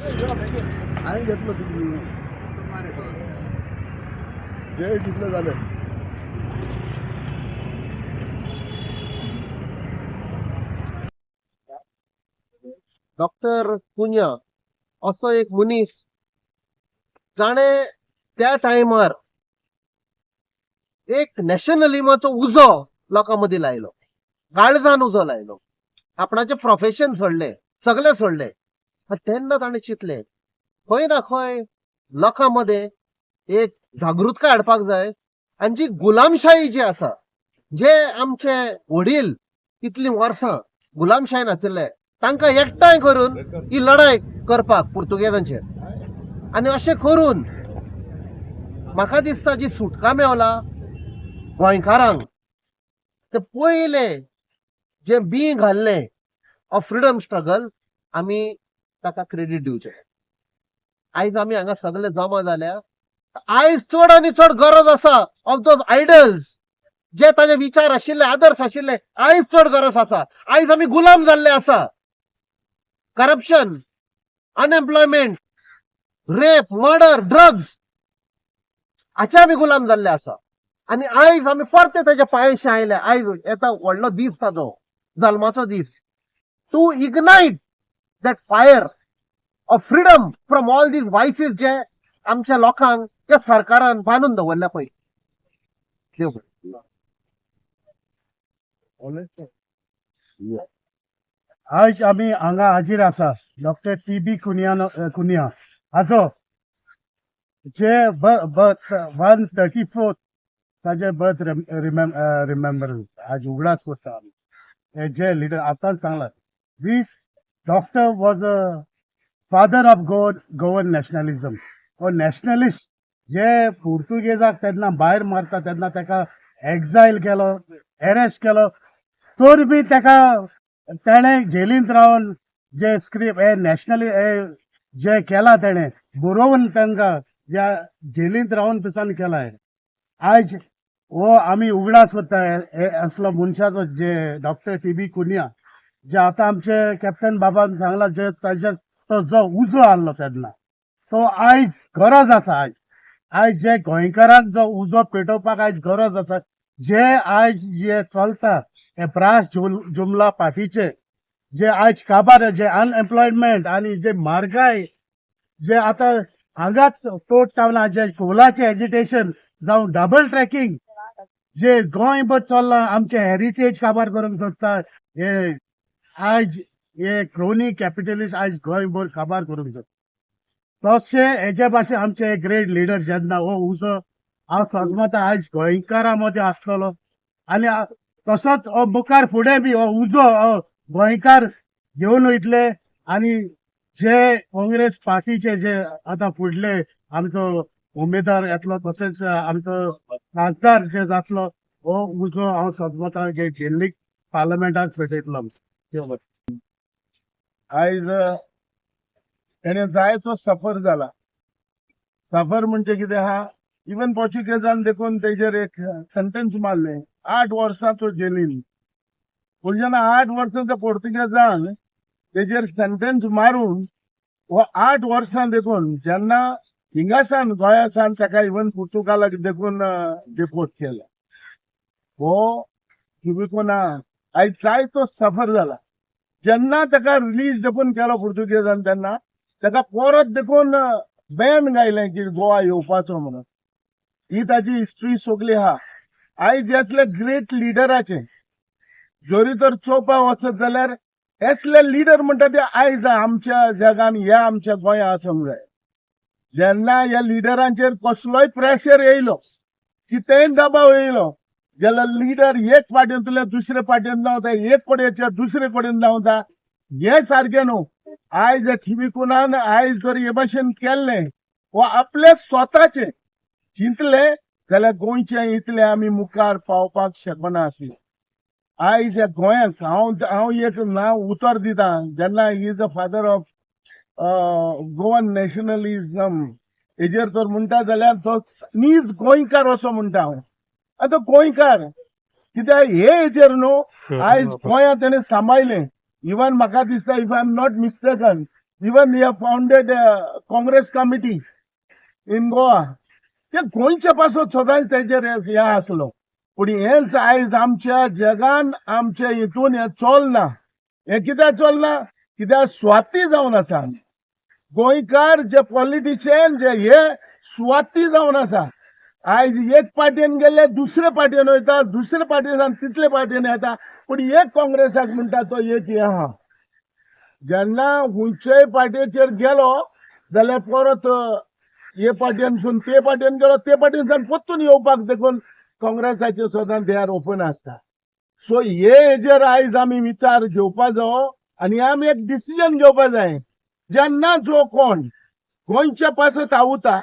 हांवें घेतलो तुमी जे जितले जाले. डॉक्टर कुन्या असो एक मनीस जाणें त्या टायमार एक नॅशनलिमाचो उजो लोकां मदीं लायलो, काळजान उजो लायलो, आपणाचें प्रोफेशन सोडलें, सगळें सोडलें. तेन्ना ताणें चिंतलें खंय ना खंय लोकां मदें एक जागृतकाय हाडपाक जाय आनी जी गुलामशाही जी आसा, जे आमचे वडील इतलीं वर्सां गुलामशायेन आशिल्ले तांकां एकठांय करून ही लढाय करपाक पुर्तुगेजांचेर. आनी अशें करून म्हाका दिसता जी सुटका मेवला गोंयकारांक, ते पयले जे बीं घाल्लें ऑफ फ्रिडम स्ट्रगल आमी ताका क्रेडीट दिवचें. आयज आमी हांगा सगळे जमा जाल्या, आयज चड आनी चड गरज आसा ऑफ those idols जे ताजे विचार आशिल्ले, आदर्श आशिल्ले, आयज चड गरज आसा. आयज आमी गुलाम जाल्ले आसा. Corruption, unemployment, rape, murder, drugs हाचे आमी गुलाम जाल्ले आसा. आनी आयज आमी परते ताच्या पांयशे आयले. आयज येता व्हडलो दीस ताजो, जल्माचो दीस, to ignite that fire of freedom from all these vices जे आमच्या लोकांक त्या सरकारान बांदून दवरल्या पळय. देव बरें. आयज आमी हांगा हाजीर आसा डॉक्टर टी बी कुनिया कुनिया हाजो जे बर्थ 134 ताजे बर्थ रिमेंबर आज उगडास करता आमी. हे जे लिडर आतांच सांगला, this doctor was a father of Goan nationalism. हो नॅशनलिस्ट जे पुर्तुगेजाक तेन्ना भायर मारता तेन्ना ताका एक्झायल केलो, एरेस्ट केलो, तर बी ताका तेणें जेलींत रावन जे स्क्रिप्ट हे नॅशनली हे जे केला तेणें बरोवन तांकां ज्या जेलींत रावन पसून केला. आयज हो आमी उगडास करता हे असलो मनशाचो जे डॉक्टर टी बी कुनिया, जे आतां आमचे कॅप्टन बाबान सांगला, जे ताजे तो जो उजो आहलो तेन्ना तो आयज गरज आसा. आयज जे गोंयकारांक जो उजो पेटोवपाक आयज गरज आसा. जे आयज जे चलता हे ब्रास जुमला पार्टीचे जे आयज काबार, जे अनएम्प्लॉयमेंट आनी जे म्हारगाय, जे आतां हांगाच पोर्ट टावना जे कोलाचे एजिटेशन जावं डबल ट्रॅकिंग जे गोंयभर चल्लां, आमचे हेरिटेज काबार करूंक सोदता. हे आयज हे क्रोनी कॅपिटलिस्ट आयज गोंयभर काबार करूंक सोदता. तशें हेजे भाशेन आमचे ग्रेट लिडर जेन्ना हो उजो हांव समजता आयज गोंयकारां मदें आसतलो आनी तसोच हो मुखार फुडें बी हो उजो हो गोंयकार घेवन वयतले. आनी जे काँग्रेस पार्टीचे जे आतां फुडले आमचो उमेदवार येतलो, तशेंच आमचो खासदार जे जातलो, हो उजो हांव समजता जे दिल्लीक पार्लमेंटाक पेटयतलो. आयज तेणे जायतो सफर जाला. सफर म्हणजे कितें आहा, इवन पोर्चुगेजान देखून तेजेर एक सेंटेन्स मारलें, 8 वर्सां तो जेलीन. पूण जेन्ना 8 वर्सां त्या पोर्तुगेजान तेजेर सेंटेन्स मारून हो 8 वर्सां देखून जेन्ना हिंगासान गोंयासान ताका इवन पुर्तुगालाक देखून डिपोर्ट केला. हो ना आयज जायतो सफर जाला. जेन्ना ताका रिलीज देखून केलो पुर्तुगेजान तेन्ना ताका परत देखून बॅन घायलें की गोवा येवपाचो म्हणून. ही ताजी हिस्ट्री सगली आहा. आयज असले ग्रेट लिडराचे जरी तर चोवपाक वचत जाल्यार असले लिडर म्हणटा ते आयज आमच्या जगान ह्या आमच्या गोंया आसूंक जाय. जेन्ना ह्या लिडरांचेर कसलोय प्रेशर येयलो, कितेंय दबाव येयलो जाल्यार लिडर एक पार्टींतले दुसरे पार्टीन धांवता, एक कडेच्या दुसरे कडेन धांवता. हे सारकें न्हू. आयज टी कुनान आयज जर हे भाशेन केल्लें वा आपले स्वताचे चिंतले जाल्यार गोंयचे इतले आमी मुखार पावपाक शकना आसले. आयज ह्या गोंयांत हांव एक नांव उतर दिता, जेन्ना he is the father of Goan nationalism हेजेर तर म्हणटा जाल्यार तो नीज गोंयकार असो म्हणटा हांव. आतां गोंयकार कित्याक हे हेजेर न्हू आयज गोंयांत तेणें सांबाळलें. इवन म्हाका दिसता, if I am not mistaken, Even he founded Congress Committee in Goa. ते गोंयच्या पासत सदांच तेजेर हें आसलो. पूण हेंच आयज आमच्या जगान आमच्या हितून हें चलना. हें कित्याक चलना? कित्याक स्वाती जावन आसा आमी गोंयकार, जे पॉलिटिशियन जे हे स्वाती जावन आसा. आयज एक पार्टीन गेले दुसरे पार्टीन वयता, दुसरे पार्टीन तितले पार्टीन येता, पूण एक काँग्रेसाक म्हणटा तो एक हें आहा. जेन्ना खंयच्याय पार्टीचेर गेलो जाल्यार परत हे पार्टीनसून ते पार्टीन गेलो, ते पार्टीनसून परतून येवपाक देखून काँग्रेसाचे सदां they are open आसता. सो हे हेजेर आयज आमी विचार घेवपा जावो आनी आमी एक डिसिजन घेवपा जाय. जेन्ना जो कोण गोंयच्या पासत आवता,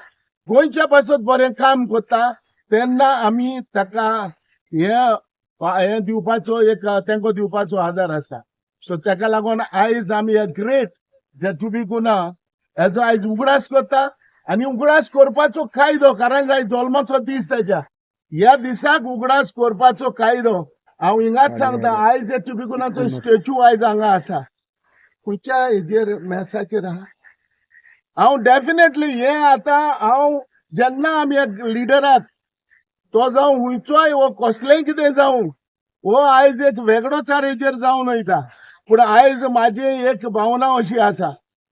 गोंयच्या पासत बरें काम करता, तेन्ना आमी ताका हे हें दिवपाचो एक तेंको दिवपाचो आदार आसा. सो ताका लागून आयज आमी हे ग्रेट टी बी कुन्हा हेजो आयज उगडास करता आनी उगडास करपाचो कायदो, कारण आयज जल्माचो दीस तेज्या, ह्या दिसाक उगडास करपाचो कायदो हांव हिंगाच सांगता. आयज टी बी कुन्हाचो स्टेच्यू आयज हांगा आसा, खंयच्या हेजेर मेसाचेर आहा. हांव डेफिनेटली हे आतां हांव जेन्ना आमी एक लिडराक तो जावं खंयचोय वो कसलेंय कितें जावं, हो आयज एक वेगळोचार हेजेर जावन वयता. पूण आयज म्हाजी एक भावना अशी आसा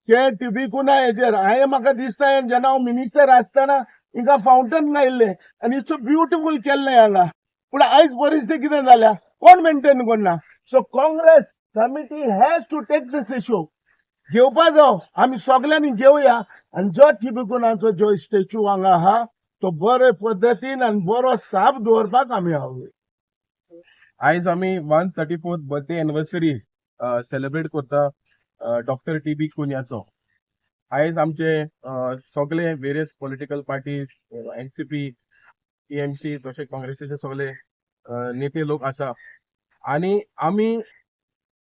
की टी बी कुन्हा हेजेर हांवें म्हाका दिसता जेन्ना हांव मिनिस्टर आसतना हिंगा फावंटन लायिल्लें आनी it's beautiful केल्लें हांगा. पूण आयज परिस्थिती कितें जाल्या, कोण मेंटेन करना. So Congress Committee has to take this issue घेवपा जावो, आमी सगल्यांनी घेवया आनी जो टी बी कुन्हाचो जो स्टेच्यू हांगा आहा तो बरे पद्दतीन आनी बरो साफ दवरपाक आमी आवय. आयज आमी 134th birthday anniversary celebrate करता डॉक्टर टी बी कुन्याचो. आयज आमचे सगळे various political parties, NCP, TMC, तशें काँग्रेसीचे सगळे नेते लोक आसा आनी आमी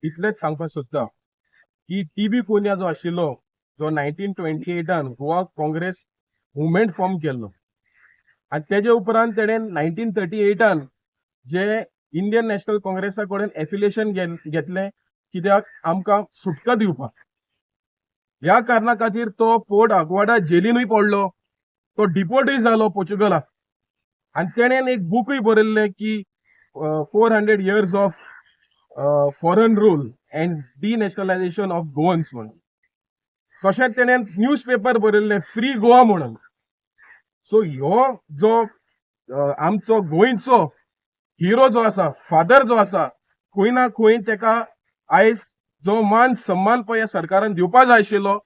इतलेंच सांगपाक सोदता की टी बी कुन्या जो आशिल्लो, जो 1928 गोवा काँग्रेस मुवमेंट फॉर्म केल्लो आनी तेजे उपरांत तेणें 1938 जे इंडियन नॅशनल काँग्रेसा कडेन एफिलिएशन घेतलें, कित्याक आमकां सुटका दिवपाक. ह्या कारणा खातीर तो फोर्ट आगवाडा जेलीनूय पडलो, तो डिपोर्टूय जालो पोर्चुगलाक आनी तेणेन एक बुकूय बरयल्लें की 400 years of foreign rule and denationalization of Goans म्हणून. तशेंच तेणेन न्यूज पेपर बरयल्लें फ्री गोवा म्हणून. सो ह्यो जो आमचो गोंयचो हिरो जो आसा, फादर जो आसा, खंय ना खंय तेका आयज जो मान सन्मान पळय ह्या सरकारान दिवपा जाय आशिल्लो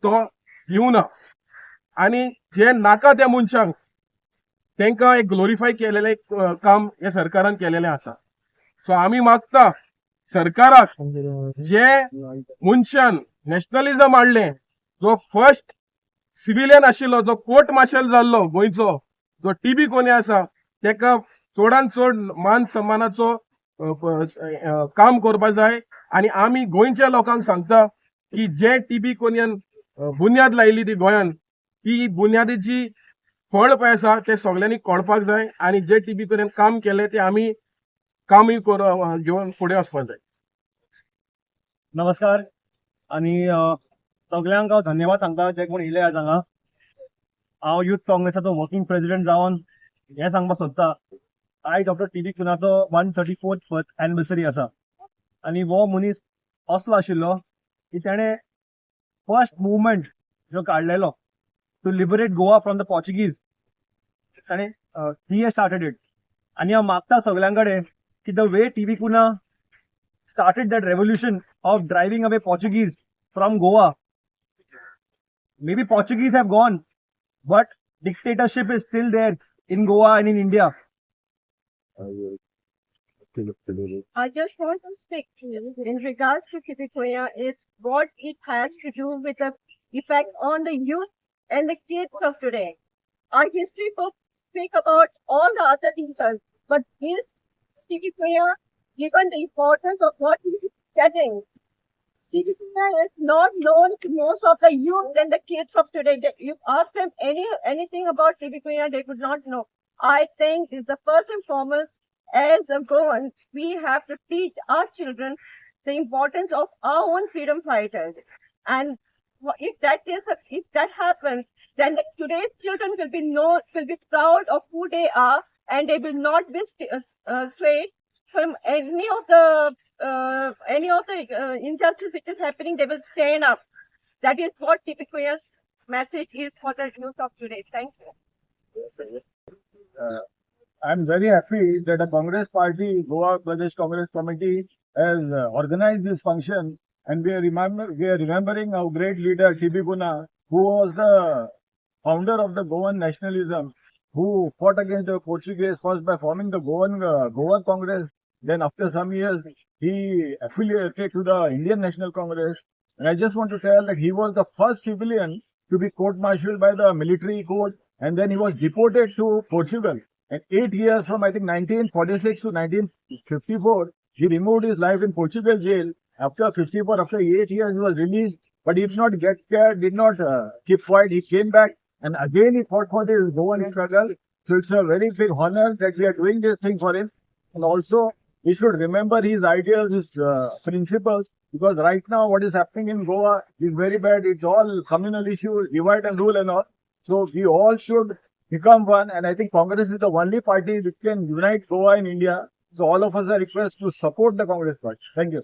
तो दिवना आनी जे नाका त्या मनशांक तांकां एक ग्लोरिफाय केलेलें काम हे सरकारान केलेलें आसा. सो आमी मागता सरकाराक, जे मनशान नॅशनलिझम हाडलें, जो फर्स्ट सिविलियन आशिल्लो, जो कोर्ट मार्शल जाल्लो गोंयचो, जो टी बी कुन्हा आसा, तेका चडान चड मान सन्मानाचो काम करपा जाय. आनी आमी गोंयच्या लोकांक सांगता की जे टी बी कुन्यान बुन्याद लायली ती गोंयान, ती बुन्यादीची फळ पळय आसा ते सगल्यांनी कळपाक जाय आनी जे टी बी कुन्यान काम केलें ते आमी कामूय घेवन फुडें वचपाक जाय. नमस्कार आणि सगल्यांक हांव धन्यवाद सांगता जे कोण येयले आज हांगा. हांव युथ काँग्रेसाचो वर्किंग प्रेसिडेंट जावन हें सांगपाक सोदता, आयज डॉक्टर टी बी कुन्हाचो 134th birth anniversary आसा आनी हो मनीस असलो आशिल्लो की तेणें फर्स्ट मुवमेंट जो काडलेलो to liberate Goa from the Portuguese, ताणें he started it. आनी हांव मागता सगल्यां कडेन की the way T B Cunha started that revolution of driving away Portuguese from Goa. Maybe Portuguese have gone, but dictatorship is still there in Goa and in India. I just want to speak to you in regards to TB Cunha is what it has to do with the effect on the youth and the kids of today. Our history books speak about all the other leaders, but is TB Cunha given the importance of what he is getting? TB Cunha is not known to most of the youth and the kids of today. You ask them anything about TB Cunha, they would not know. I think is the first and foremost, as a Goan, we have to teach our children the importance of our own freedom fighters. And If that happens, then the today's children will be know will be proud of who they are, and they will not be swayed from any of the injustice which is happening. They will stand up. That is what T.B. Cunha's message is for the youth of today. Thank you. I'm very happy that the Congress Party, Goa Pradesh Congress Committee, has organized this function, and we are remembering our great leader T.B. Cunha, who was the founder of the Goan nationalism, who fought against the Portuguese first by forming the Goa Congress. Then after some years, he affiliated to the Indian National Congress. And I just want to tell that he was the first civilian to be court-martialed by the military court, and then he was deported to Portugal. And 8 years, from I think 1946 to 1954, he removed his life in Portugal jail. After 54, after 8 years, he was released. But he did not get scared, did not keep quiet. He came back and again he fought for his Goan struggle. So it's a very big honor that we are doing this thing for him. And also, we should remember his ideals, his principles, because right now what is happening in Goa is very bad. It's all communal issue, divide and rule and all. So we all should become one. And I think Congress is the only party which can unite Goa in India. So all of us are requested to support the Congress party. Thank you.